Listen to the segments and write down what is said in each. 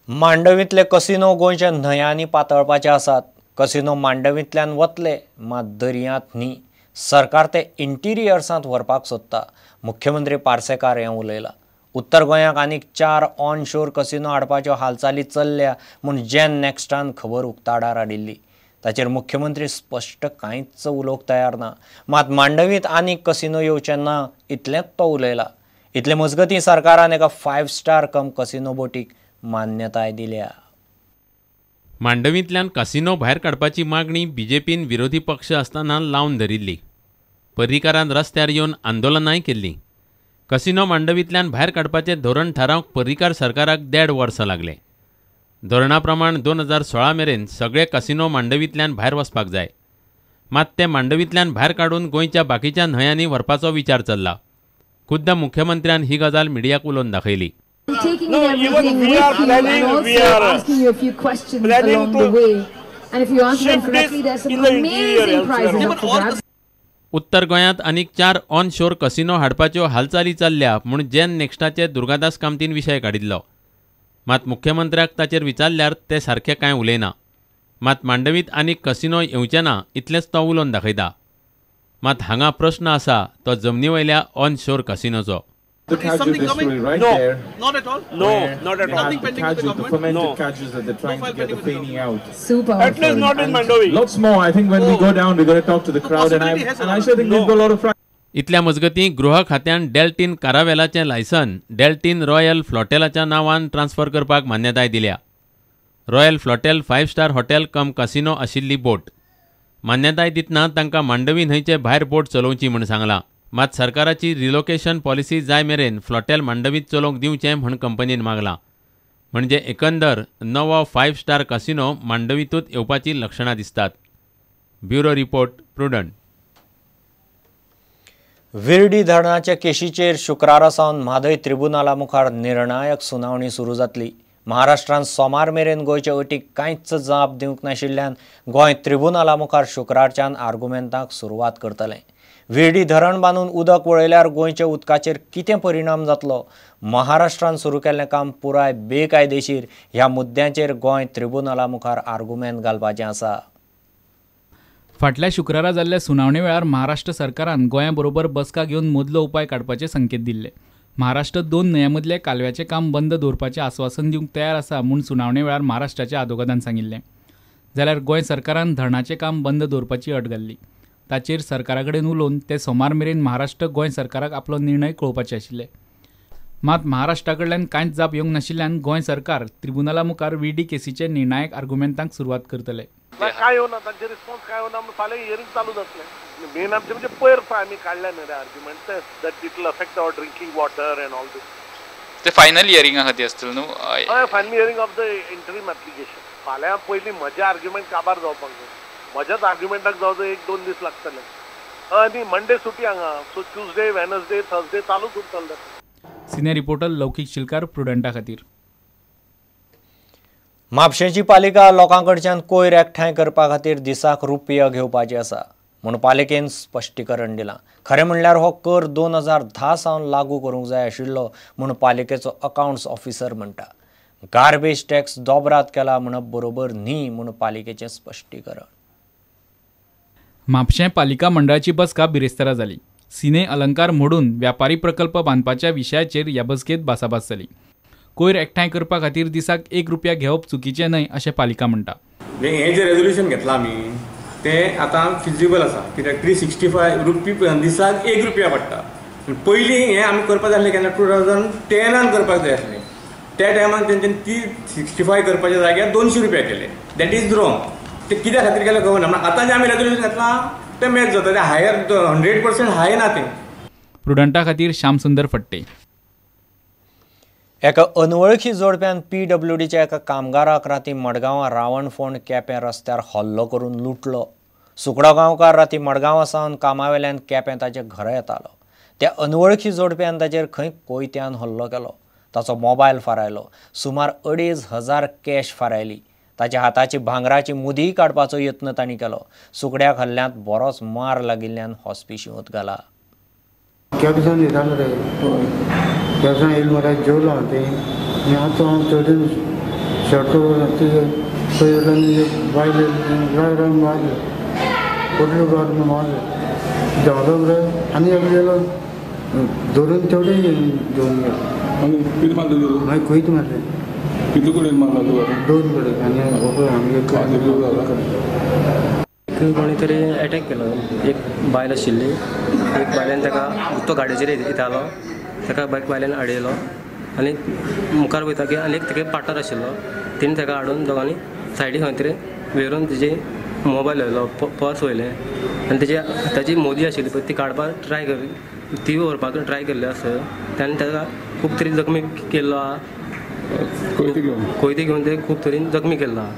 मांडवींतले casino गोंयच्या न्हंयांनी पातळपाचे आसात. Casino मांडवींतल्यान वतले मात दर्यांत न्ही. सरकार ते इंटिरियर्सांत व्हरपाक सोदता. मुख्यमंत्री पार्सेकार हें उलयला. उत्तर गोंयाक आनीक 4 ऑनशोर कसिनो हाडपाच्यो हालचाली चल्ल्या म्हूण जेन नेक्स्टान खबर उक्ताडार हाडिल्ली. ताचेर मुख्यमंत्री स्पश्ट कांयच उलोवंक तयार ना. मात मांडवींत आनीक कसिनो येवचे ना इतलेंच तो उलयला. इतले मजगतीं सरकारान एका 5 स्टार कम कसिनो बोटीक मान्यताय दिल्या. मांडवींतल्यान कसिनो भायर काडपाची मागणी बीजेपीन विरोधी पक्ष आसतना लावन धरिल्ली. पर्रीकारान रस्त्यार येवन आंदोलनांय केल्लीं. कसिनो मांडवींतल्यान भायर काडपाचें धोरण थारावंक पर्रीकार सरकाराक 1.5 वर्सां लागलें. धोरणा प्रमाण 2016 मेरेन सगळे कसिनो मांडवींतल्यान भायर वचपाक जाय. मात ते मांडवींतल्यान भायर काडून गोंयच्या बाकीच्या न्हंयांनी व्हरपाचो विचार चल्ला. खुद्द मुख्यमंत्र्यान ही गजाल मिडियाक उलोवन दाखयली. No, even we are planning, we are planning to shift this in the interior elsewhere. उत्तर गोंयांत आनीक 4 ऑनशोर कसिनो हाडपाच्यो हालचाली चल्ल्या म्हूण जेन नेक्स्टाचे दुर्गादास कामतीन विशय काडिल्लो. मात मुख्यमंत्र्याक ताचेर विचारल्यार ते सारखे कांय उलयना. मात मांडवींत आनीक कसिनो येवचे ना इतलेंच तो उलोवन दाखयता. मात हांगा प्रश्न आसा तो जमनी वयल्या onshore कसिनोचो. The cashew distillery right no, there. Not at all. No, not at all. Nothing pending cashew, with the government. The fermented no. Cashews that they're trying to get the feni out. Super. At least not in Mandovi. Lots more. I think when we go down, we're going to talk to the crowd, and I actually think we've got a lot of. इतल्या मजगतीं गृह खात्यान Deltin कारावेलाचें license Deltin royal फ्लॉटेलाच्या नांवान transfer करपाक मान्यताय दिल्या. Royal Flotel 5 star hotel cum casino आशिल्ली बोट. मान्यताय दितना तांकां मांडवी न्हंयचे भायर बोट चलोवची म्हूण सांगलां. मात सरकाराची रिलोकेशन पॉलिसी जाय मेरेन फ्लॉटेल मांडवींत चलोवंक दिवचें म्हूण कंपनीन मागलां. म्हणजे एकंदर नवो 5 स्टार कसिनो मांडवींतूच येवपाचीं लक्षणां दिसतात. Bureau report, Prudent. Virdi धरणाच्या केशीचेर शुक्रारा सावन म्हादय त्रिबुनाला मुखार निर्णायक सुनावणी सुरू जातली. महाराष्ट्रान सोमार मेरेन गोंयचे अटीक कांयच जाप दिवंक नाशिल्ल्यान गोंय त्रिबुनाला मुखार शुक्रारच्यान आर्गुमेंताक सुरवात करतलें. विर्डी धरण बांदून उदक वळयल्यार गोंयच्या उदकाचेर कितें परिणाम जातलो, महाराष्ट्रान सुरू केल्लें काम पुराय बेकायदेशीर ह्या मुद्द्यांचेर गोंय त्रिबुनाला मुखार आर्गुमेंत घालपाचें आसा. फाटल्या शुक्रारा जाल्ल्या सुनावणे वेळार महाराष्ट्र सरकारान गोंया बरोबर बसका घेवन मदलो उपाय काडपाचे संकेत दिल्ले. महाराष्ट्र 2 न्हंयां मदले कालव्याचें काम बंद दवरपाचें आस्वासन दिवंक तयार आसा म्हूण सुनावणे वेळार महाराष्ट्राच्या आदोगादान सांगिल्लें. जाल्यार गोंय सरकारान धरणाचें काम बंद दवरपाची अट घाल्ली. ताचेर सरकारा कडेन उलोवन ते सोमार मेरेन महाराष्ट्र गोंय सरकाराक आपलो निर्णय कळोवपाचे आशिल्ले. मात महाराष्ट्रा कडल्यान कांयच जाप येवंक नाशिल्ल्यान गोंय सरकार त्रिबुनाला मुखार विडी केसीचे निर्णायक आर्गुमेंतांक सुरवात करतले. काय येवना तांचे रिस्पॉन्स काय येवना म्हूण फाल्यां हियरींग चालू जातलें. मेन आमचें म्हणजे पयर पळय आमी काडल्या न्ही रे argument that it will affect our drinking water and all this. ते फायनल हियरिंगा खातीर आसतलें न्हू? हय, final hearing of the interim application. फाल्यां पयलीं म्हजें आर्ग्युमेंट काबार जावपाक जाय. म्हज्याच आर्ग्युमेंटाक जावं 1-2 दीस लागतले. आनी मंडे सुटी हांगा, सो ट्युजडे वेनसडे थर्सडे चालूच उरतले. सिनियर रिपोर्टर लौकीक शिलकार, प्रुडंटा खातीर. म्हापशेंची पालिका लोकां कडच्यान कोयर एकठांय करपा खातीर दिसाक रुपया घेवपाची आसा म्हूण पालिकेन स्पश्टीकरण दिलां. खरें म्हणल्यार हो कर 2010 सावन लागू करूंक जाय आशिल्लो म्हूण पालिकेचो अकावंट्स ऑफिसर म्हणटा. गार्बेज टॅक्स दोबरात केला म्हणप बरोबर न्ही म्हूण पालिकेचें स्पश्टीकरण. म्हापशें पालिका मंडळाची बसका बिरेस्तारा जाली. सिने अलंकार मोडून व्यापारी प्रकल्प बांदपाच्या विशयाचेर ह्या बसकेंत भासाभास जाली. कोयर एकठांय करपा खातीर दिसाक 1 रुपया घेवप चुकीचें न्हय अशें पालिका म्हणटा. हें जें रेजोल्युशन घेतलां आमी तें आतां फिजिबल आसा, कित्याक 365 रुपी दिसाक 1 रुपया पडटा. पयलीं हें आमी करपाक जाय आसलें केन्ना 2010 करपाक जाय आसलें. त्या टायमार तेंच्यांनी 365 करपाच्या जाग्यार 200 रुपया केले. That is wrong. ते कित्या खातीर केलें खबर ना. आतां जें आमी रेजोल्युशन घेतलां तें मॅच जाता, तें हायर 100% हाय ना तें. प्रुडंटा खातीर श्यामसुंदर फट्टे. एका अनवळखी जोडप्यान पीडब्ल्यूडीच्या एका कामगाराक राती मडगांवां रावणफोंड केपें रस्त्यार हल्लो करून लुटलो. सुकडो गांवकार राती मडगांवां सावन कामावेल्यान केपें ताच्या घरा येतालो. त्या अनवळखी जोडप्यान ताचेर खंय कोयत्यान हल्लो केलो. ताचो मोबायल फारायलो. सुमार 2500 कॅश फारायली. ताच्या हाताची भांगराची मुदीय काडपाचो यत्न तांणी केलो. सुकड्याक हल्ल्यांत बरोच मार लागिल्ल्यान हॉस्पिशिंत घाला. केपें येतालो रे, केपें येयलो मरे, जेवलो हांव थंय आनी आतां हांव चडून शर्ट ते बायल राय राय मारले पोटल्यो काडून मारले धांवलो म्हळ्यार आनी एकलो येयलो धरून तेवढे घेवन गेलो. कितें मारले? मागीर खंयच मारले. कितले कडेन मारला तुका? 2 कडेन आनी आमगे कोणी तरी एटॅक केलो. एक बायल आशिल्ली, एक बायल्यान ताका तो गाडयेचेर येतालो, ताका बायल्यान आडयलो आनी मुखार वयता की आनी एक ताका पार्टनर आशिल्लो, तेणी ताका हाडून दोगांनी सायडीक खंय तरी व्हरून तेजे मोबायल व्हेलो, पर्स व्हयलें आनी ताजी मोदी आशिल्ली पळय ती काडपाक ट्राय केली, ती व्हरपाक ट्राय केल्ली आसा. ताणें ताका खूब तरेन जखमी केल्लो आहा, कोयते घेवन ते खूब तरेन जखमी केल्लो आहा.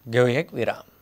घेवया एक विराम.